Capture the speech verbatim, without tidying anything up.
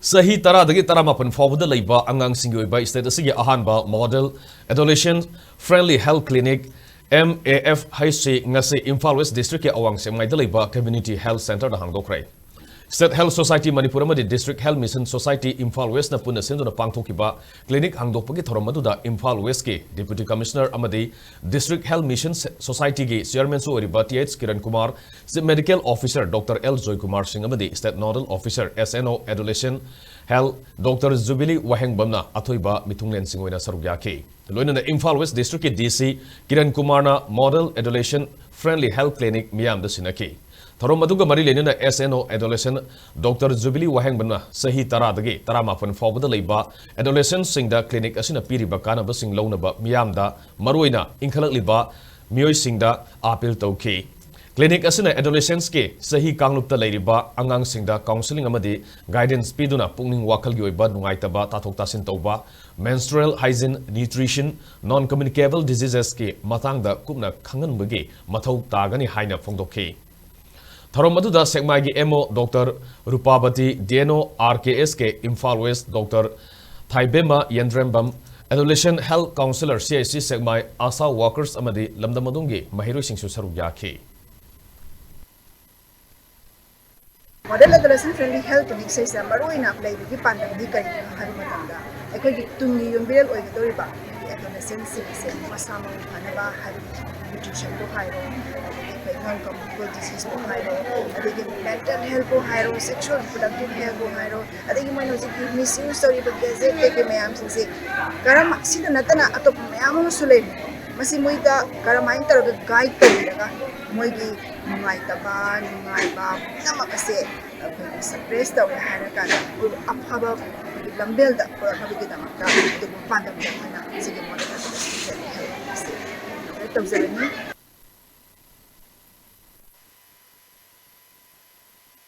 ꯆꯍꯤ ꯇꯔꯥꯗꯒꯤ ꯇꯔꯥꯃꯥꯄꯟ ꯐꯥꯎꯕꯗ ꯂꯩꯕ ꯑꯉꯥꯡꯁꯤꯡꯒꯤ ꯑꯣꯏꯕ state ꯑꯁꯤꯒꯤ ꯑꯍꯥꯟꯕ Model Adolescent Friendly Health Clinic, M A F H C, ꯉꯁꯤ ꯏꯝꯐꯥꯜ ꯋꯦꯁ ꯗꯤꯁꯇ꯭ꯔꯤꯛꯀꯤ ꯑꯋꯥꯡ ꯁꯦꯛꯃꯥꯏꯗ ꯂꯩꯕ Community Health Centreꯗ ꯍꯥꯡꯗꯣꯛꯈ꯭ꯔꯦ꯫ State Health Society Manipur ꯑꯃꯗꯤ District Health Mission Society Imphal ꯋꯦꯁꯅ ꯄꯨꯟꯅ ꯁꯤꯟꯗꯨꯅ ꯄꯥꯡꯊꯣꯛꯈꯤꯕ clinic ꯍꯥꯡꯗꯣꯛꯄꯒꯤ ꯊꯧꯔꯝ ꯑꯗꯨꯗ ꯏꯝꯐꯥꯜ ꯋꯦꯁꯀꯤ Deputy Commissioner ꯑꯃꯗꯤ District Health Mission Societyꯒꯤ Chairmanꯁꯨ ꯑꯣꯏꯔꯤꯕ T H Kiran Kumar, Chief Medical Officer Doctor L Joykumar ꯁꯤꯡ ꯑꯃꯗꯤ State Nodal Officer S N O Adolescent Health Doctor Jubilee ꯋꯥꯍꯦꯡꯕꯝꯅ ꯑꯊꯣꯏꯕ ꯃꯤꯊꯨꯡꯂꯦꯟꯁꯤꯡ ꯑꯣꯏꯅ ꯁꯔꯨꯛ ꯌꯥꯈꯤ꯫ ꯂꯣꯏꯅꯅ ꯏꯝꯐꯥꯜ ꯋꯦꯁ ꯗꯤꯁꯇ꯭ꯔꯤꯛꯀꯤ D C ꯀꯤꯔꯟ ꯀꯨꯃꯥꯔꯅ Model Adolescent Friendly Health Clinic ꯃꯤꯌꯥꯝꯗ ꯁꯤꯟꯅꯈꯤ꯫ ꯊꯧꯔꯝ ꯑꯗꯨꯒ ꯃꯔꯤ ꯂꯩꯅꯅ S N O Adolescent Doctor Jubilee ꯋꯥꯍꯦꯡꯕꯝꯅ ꯆꯍꯤ ꯇꯔꯥꯗꯒꯤ ꯇꯔꯥꯃꯥꯄꯟ ꯐꯥꯎꯕꯗ ꯂꯩꯕ adolescentꯁꯤꯡꯗ clinic ꯑꯁꯤꯅ ꯄꯤꯔꯤꯕ ꯀꯥꯟꯅꯕꯁꯤꯡ ꯂꯧꯅꯕ ꯃꯤꯌꯥꯝꯗ, ꯃꯔꯨꯑꯣꯏꯅ ꯏꯟꯈꯠꯂꯛꯂꯤꯕ ꯃꯤꯑꯣꯏꯁꯤꯡꯗ appeal ꯇꯧꯈꯤ꯫ Clinic ꯑꯁꯤꯅ adolescentsꯀꯤ ꯆꯍꯤ ꯀꯥꯡꯂꯨꯞꯇ ꯂꯩꯔꯤꯕ ꯑꯉꯥꯡꯁꯤꯡꯗ counselling ꯑꯃꯗꯤ guidance ꯄꯤꯗꯨꯅ ꯄꯨꯛꯅꯤꯡ ꯋꯥꯈꯜꯒꯤ ꯑꯣꯏꯕ ꯅꯨꯡꯉꯥꯏꯇꯕ ꯇꯥꯊꯣꯛ ꯇꯥꯁꯤꯟ ꯇꯧꯕ, menstrual hygiene, nutrition, non-communicable diseasesꯀꯤ ꯃꯇꯥꯡꯗ ꯀꯨꯞꯅ ꯈꯪꯍꯟꯕꯒꯤ ꯃꯊꯧ ꯇꯥꯒꯅꯤ ꯍꯥꯏꯅ ꯐꯣꯡꯗꯣꯛꯈꯤ꯫ ꯊꯧꯔꯝ ꯑꯗꯨꯗ ꯁꯦꯛꯃꯥꯏꯒꯤ M O Doctor Rupabati, D N O R K S K Imphal west Doctor ꯊꯥꯏꯕꯦꯝꯃ ꯌꯦꯟꯗ꯭ꯔꯦꯝꯕꯝ, Adolescent Health Counsellor C I C ꯁꯦꯛꯃꯥꯏ, ASHA workers ꯑꯃꯗꯤ ꯂꯝꯗꯝ ꯑꯗꯨꯝꯒꯤ ꯃꯍꯩꯔꯣꯏꯁꯤꯡꯁꯨ ꯁꯔꯨꯛ ꯌꯥꯈꯤ꯫ Model Adolescent Friendly Health Clinic ꯁꯤꯗ ꯃꯔꯨꯑꯣꯏꯅ ꯂꯩꯕꯒꯤ ꯄꯥꯟꯗꯝꯗꯤ ꯀꯔꯤꯅꯣ ꯍꯥꯏꯕ ꯃꯇꯝꯗ, ꯑꯩꯈꯣꯏꯒꯤ ꯇꯨꯡꯒꯤ ꯌꯨꯝꯕꯤꯔꯦꯜ ꯑꯣꯏꯒꯗꯧꯔꯤꯕ ꯑꯩꯈꯣꯏꯒꯤ adolescentꯁꯤꯡ ꯑꯁꯦ ꯃꯁꯥ ꯃꯎ ꯐꯅꯕ, ꯍꯥꯏꯕꯗꯤ nutritionꯕꯨ ꯍꯥꯏꯔꯣ, ꯑꯗꯒꯤ ꯑꯩꯈꯣꯏ non-communicable diseaseꯄꯨ ꯍꯥꯏꯔꯣ, ꯑꯗꯒꯤ mental healthꯄꯨ ꯍꯥꯏꯔꯣ, sexual reproductive healthꯄꯨ ꯍꯥꯏꯔꯣ, ꯑꯗꯒꯤ ꯃꯣꯏꯅ ꯍꯧꯖꯤꯛꯀꯤ misuse ꯇꯧꯔꯤꯕ gadget ꯀꯩꯀꯩ ꯃꯌꯥꯝꯁꯤꯡꯁꯦ ꯀꯔꯝ, ꯁꯤꯗ ꯅꯠꯇꯅ ꯑꯇꯣꯞꯄ ꯃꯌꯥꯝ ꯑꯃꯁꯨ ꯂꯩꯔꯤ꯫ ꯃꯁꯤ ꯃꯣꯏꯗ ꯀꯔꯝꯍꯥꯏꯅ ꯇꯧꯔꯒ guide ꯇꯧꯕꯤꯔꯒ ꯃꯣꯏꯒꯤ ꯅꯨꯡꯉꯥꯏꯇꯕ, ꯅꯨꯡꯉꯥꯏꯕ ꯄꯨꯝꯅꯃꯛ ꯑꯁꯦ ꯑꯩꯈꯣꯏꯒꯤ suppress ꯇꯧꯔꯦ ꯍꯥꯏꯔꯀꯥꯟꯗ ꯑꯩꯈꯣꯏꯕꯨ ꯑꯐꯕ ꯂꯝꯕꯦꯜꯗ ꯄꯨꯔꯛꯅꯕꯒꯤꯗꯃꯛꯇ ꯑꯗꯨꯕꯨ ꯄꯥꯟꯗꯝꯗ ꯑꯩꯈꯣꯏꯅ ꯁꯤꯒꯤ Model Adolescent Friendly Health ꯑꯁꯤ ꯇꯧꯖꯕꯅꯤ꯫